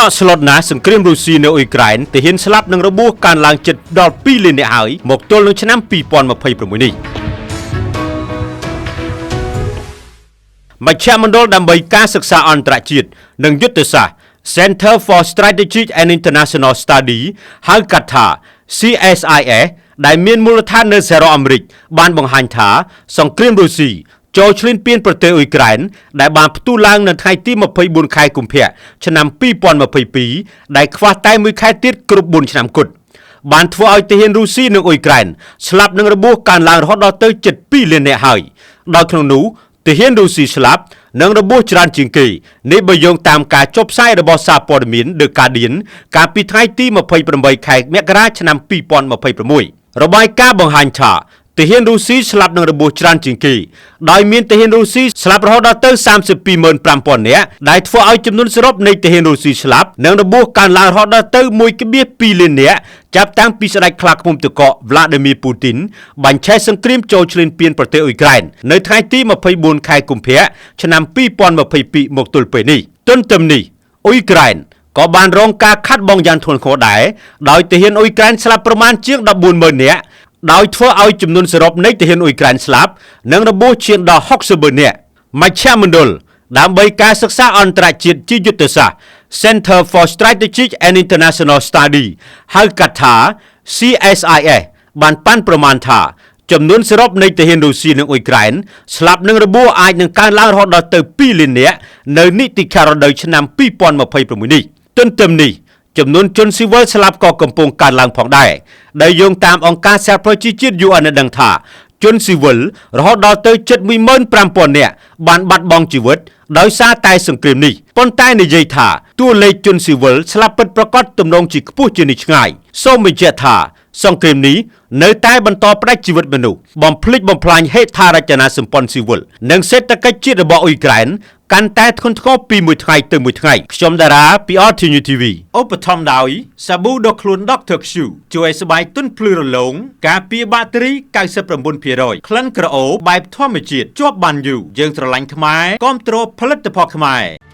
តក់ស្លុតណាស់សង្គ្រាមរុស្ស៊ីនៅអ៊ុយក្រែនទាហានស្លាប់និងរបួសកើនឡើងជិតដល់2លាននាក់ហើយមកទល់នឹងឆ្នាំ2026នេះមជ្ឈមណ្ឌលដើម្បីការសិក្សាអន្តរជាតិនិងយុទ្ធសាស្ត្រ Center for Strategic and International Study ហៅកាត់ថា CSIS ដែលមានមូលដ្ឋាននៅសហរដ្ឋអាមេរិកបានបង្ហាញថាសង្គ្រាមរុស្ស៊ីចូលឈ្លានពានប្រទេសអ៊ុយក្រែនដែលបានផ្ទុះឡើងនៅថ្ងៃទី24ខែកុម្ភៈឆ្នាំ2022ដែលខ្វះតែមួយខែទៀតគ្រប់4ឆ្នាំគត់បានធ្វើឲ្យទាហានរុស្ស៊ីនិងអ៊ុយក្រែនស្លាប់និងរបួសកើនឡើងរហូតដល់ទៅជិត2លាននាក់ហើយដោយក្នុងនោះទាហានរុស្ស៊ីស្លាប់និងរបួសច្រើនជាងគេនេះបើយោងតាមការចុះផ្សាយរបស់សារព័ត៌មាន The Guardian កាលពីថ្ងៃទី28ខែមករាឆ្នាំ2026របាយការណ៍បង្ហាញថាទាហានរុស្ស៊ីស្លាប់និងរបួសច្រើនជាងគេដោយមានទាហានរុស្ស៊ីស្លាប់រហូតដល់ទៅ325,000នាក់ដែលធ្វើឲ្យចំនួនសរុបនៃទាហានរុស្ស៊ីស្លាប់និងរបួសកើនឡើងរហូតដល់ទៅ1.2លាននាក់ចាប់តាំងពីស្ដេចខ្លាឃ្មុំទឹកកកវ្លាឌីមៀពូទីនបាញ់ឆេះសង្គ្រាមចូលឈ្លានពានប្រទេសអ៊ុយក្រែននៅថ្ងៃទី24ខែកុម្ភៈឆ្នាំ2022មកទល់ពេលនេះទន្ទឹមនេះអ៊ុយក្រែនក៏បានរងការខាត់បងយ៉ាងធ្ងន់ធ្ងរដែរដោយទាហានអ៊ុយក្រែនស្លាប់ប្រមាណជាង140,000នាក់ដោយធ្វើឲ្យចំនួនសរុបនៃទាហានអ៊ុយក្រែនស្លាប់និងរបួសឈានដល់60នាក់មជ្ឈមណ្ឌលដើម្បីការសិក្សាអន្តរជាតិជាយុទ្ធសាស្ត្រ Center for Strategic and International Study ហៅកាត់ថា CSIS បានប៉ាន់ប្រមាណថាចំនួនសរុបនៃទាហានរុស្ស៊ីនិងអ៊ុយក្រែនស្លាប់និងរបួសអាចនឹងកើនឡើងរហូតដល់ទៅ2លាននាក់នៅនីតិកាលរដូវឆ្នាំ2026នេះទន្ទឹមនេះចំនួនជនស៊ីវិលស្លាប់ក៏កំពុងកើនឡើងផងដែរដែលយោងតាមអង្គការសហប្រជាជាតិ UN ដឹងថាជនស៊ីវិលរហូតដល់ទៅជិត15000នាក់បានបាត់បង់ជីវិតដោយសារតែសង្គ្រាមនេះប៉ុន្តែនិយាយថាតួលេខជនស៊ីវិលស្លាប់ពិតប្រាកដទំនងជាខ្ពស់ជាងនេះឆ្ងាយសូមបញ្ជាក់ថាសង្គ្រាមនេះនៅតែបន្តផ្ដាច់ជីវិតមនុស្សបំផ្លិចបំផ្លាញហេដ្ឋារចនាសម្ព័ន្ធស៊ីវិលនិងសេដ្ឋកិច្ចជាតិរបស់អ៊ុយក្រែនកាន់តែធ្ងន់ធ្ងរពីមួយថ្ងៃទៅមួយថ្ងៃខ្ញុំតារាពី RTU TV ឧបត្ថម្ភដោយសាប៊ូដុសខ្លួន Dr. Q ជួយឲ្យស្បែកទន់ភ្លឺរលោងការពារបាក់តេរី99%ក្លិនក្រអូបបែបធម្មជាតិជាប់បានយូរយើងស្រឡាញ់ខ្មែរគាំទ្រផលិតផលខ្មែរ។